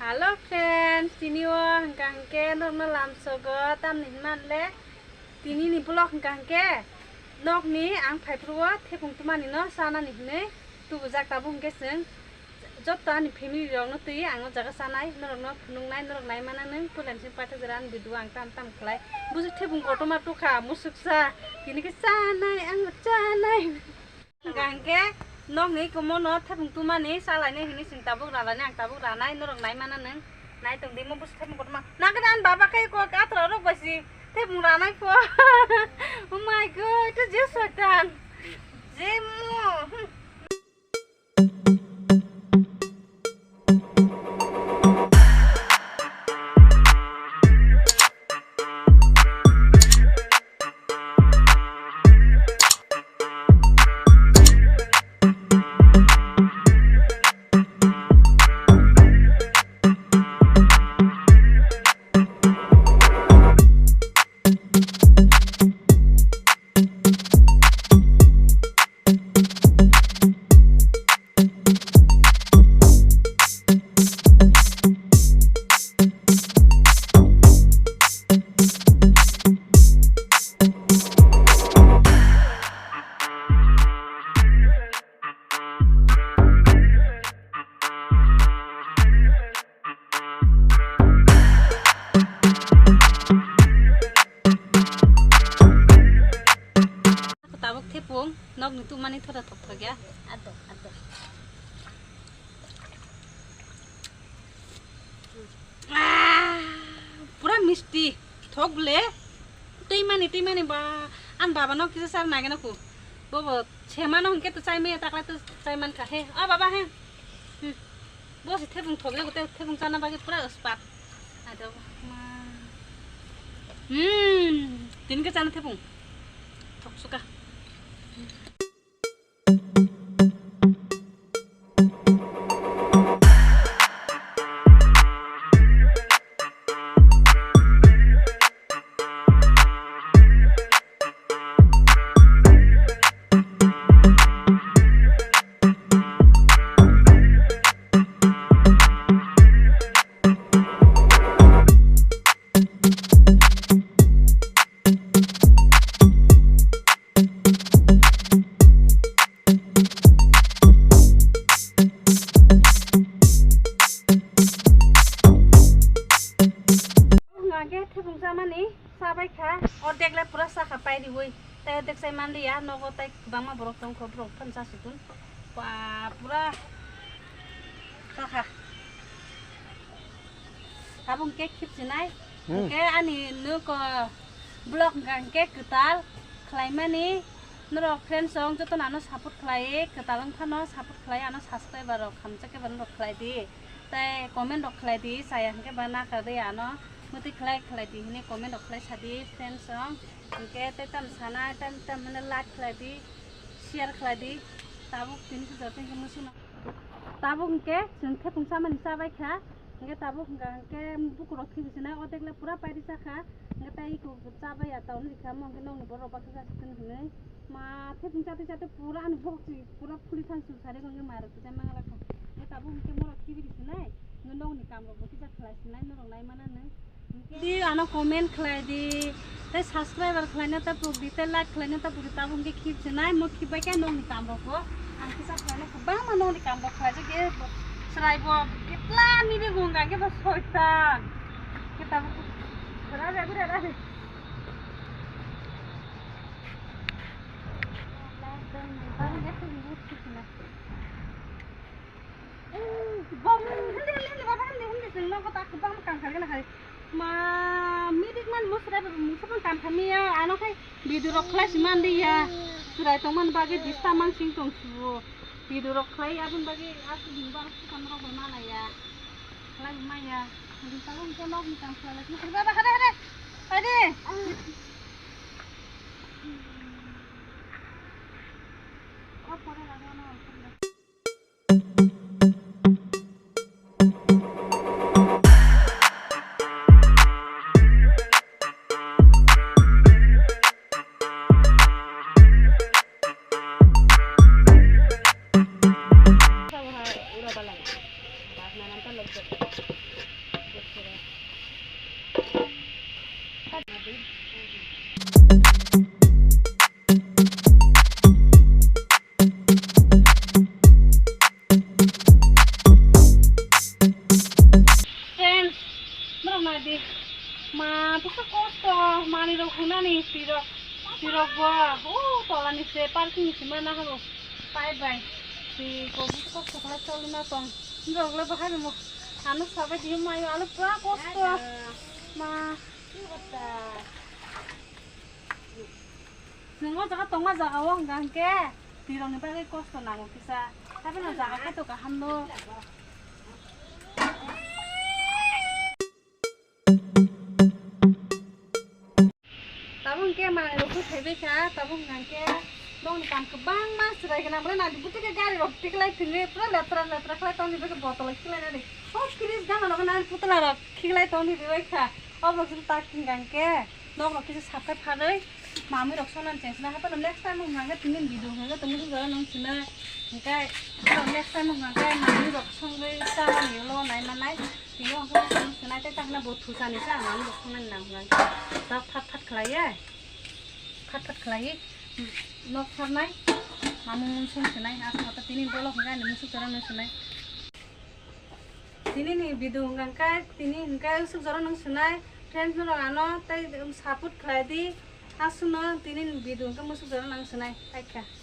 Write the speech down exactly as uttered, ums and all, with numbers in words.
Hello friends, tini o hwnkha hwnkhe norokno lamsogo tamni hwnmanle tini ni vlog hwnkha hwnkhe nokni ang phaiphuru o thepung tumani no chanani hwnwi tubujak tabuk hwnkhe chwng jotto ani family rokno twi ang o jaga chanai norokno phunuknai norok naimana nwng puila ni simi paithak jora ani video ang tam tam khlai buju thepung kotorma tukha musuksa tini khe chanai ang chanai. Hwnkha hwnkhe nokni kumono thepung tumani salainai hinwi chwng tabuk ralainai ang tabuk ranai norok naimana nwng nai tongdi mo busu thepung kotorma nangkhe ani baba khe ko kathra rok bai si thepung ranai pho. Oh my god, ito je soitan je mo. Hmm. Tabuk thepung nokni tumani thoda thok thok ya. Ado, ado. Ah, pura misti. Thok ble. Tei mani, tei mani ba. An baba no kisa sar nage na ku. Bobo, chema no hingke to chai me takla to chai man ka he. Ah, baba he. Hmm. Bo si thepung thok le, thepung chana bagwi pura uspat. Ado ma. Hmm, tin ke chana thepung. Thok suka. Hwnka khe thepung chamani cha bai kha, ordek le pura cha kha pairiwi, tei ordek chai man liya, nogo tei kwbangma borok tong kho, borok phano cha sukun. Ba, pura cha kha. Tabuk hwnkhe khibsinai. Hmm. Hwnkhe ani nuko vlog hwnkha hwnkhe kwtal khlaimani. Norok friends rok jotono ano support khlai, kwtal wng phano support khlai, ano subscriber rok hamjak khe ba norok khlai di. Tei comment rok khlai di, chaya hwnkhe ba nakar di ano, mwtwi khlai khlai di hwnwi comment rok khlai sa di friends rok. Hwnkhe tei tam sanai, tam tam hwnwi like khlai di, share khlai di. Tabuk tini puja tei hwnkhe muchungno. Tabuk hwnkhe chwng thepung chamani cha bai kha. Hwnkhe tabuk hwnkha hwnkhe bukurok khibisinai, odek le pura pairi cha kha. Hwnkhe tei iko cha bai ya, tauni rikha, omo hwnkhe nokni borok baksa cha sitwng hinwi. Ma thepung chatwi chatwi pura ani bok si pura phuli thang su sari hwnkhe mairok kicha mangala kha. Hwnkhe tabuk hwnkhe morok khibi risinai, hwnkhe nokni kamrok bo kisa khlai sinai, norok nai mana nung. Di ano comment khlai di, tei subscriber khlaina ta puk di, tei like khlaina ta puk di, tabuk hwnkhe khib sinai, mo khib bai khe nokni kam rok bo. Ang kisa khlaina kwbangma nokni kam rok khlai jak khe chwrai bo kitla nini gung gang khe bo soitan. Khe tabuk ra re, ra re. Bom, hindi, hindi, hindi, baba, hindi, hindi, hindi, hindi, hindi, hindi, hindi, hindi, hindi, hindi, hindi, hindi, hindi, hindi, hindi, hindi, hindi, hindi, hindi, Ma, midik man musra ba mungsa pun kam kami ya, ano khai video rok khlai si man di ya. Surai tong man bagi dista mang sing tong suo. Video rok khlai abun bagi aku bini bang su kam rok bai mana ya. Khlai ma ya. Di ta ung ko nok ni kam khlai la. Ba ba hare hare. Hare. Oh, pore la no. Ah, bwswk kosto, manwi rok hwnani twi rok, twi rok bo, o tola ni se parking ni sima na habo, pai bai, twi bo bwswk kosto khlai choli ma tong, norok le bahai rwmo, ano sabai di mayo, ano pura kosto, ma, nwng o jaga tongma jaga o hwnka hwnkhe, twi rok ni bagwi kosto nango kisa, hapheno jaga khe to kaham no. Tabuk hwnkhe manwi rok khe phaibai kha, tabuk hwnkha hwnkhe nokni kam kwbangma chwrai gwnang, belai nang buti khe gari rok tiklai thwngwi pura letra letra khlai tongni bagwi bottle tiklai nani. O fridge gana rok nang putla rok khiklai tongni rwui kha. O borok chwng tak hwnkha hwnkhe nok rok kisa sap khai pharwi mamwi rok songna chengna haphano next time hwnkha hwnkhe tini video hwnkha hwnkhe tongmani jora nang sinai hwnkhe next time hwnkha hwnkhe mamwi rok songwi chamani ulo nai manai. Tini ang khe mosong swnai tei takna bo thusani sa ang ang bo khwnani nang hwnang. Tak phat phat khlai ye. Phat phat khlai ye. Nok sarnai. Mamung mosong swnai. Asma ta tini bolok hwnga ni musuk jora nung swnai. Tini ni video hwnga khe tini hwnga usuk jora nung swnai. Friends no ano tei support khlai di. Aswkno tini ni video hwnga musuk jora nung swnai. Thank you.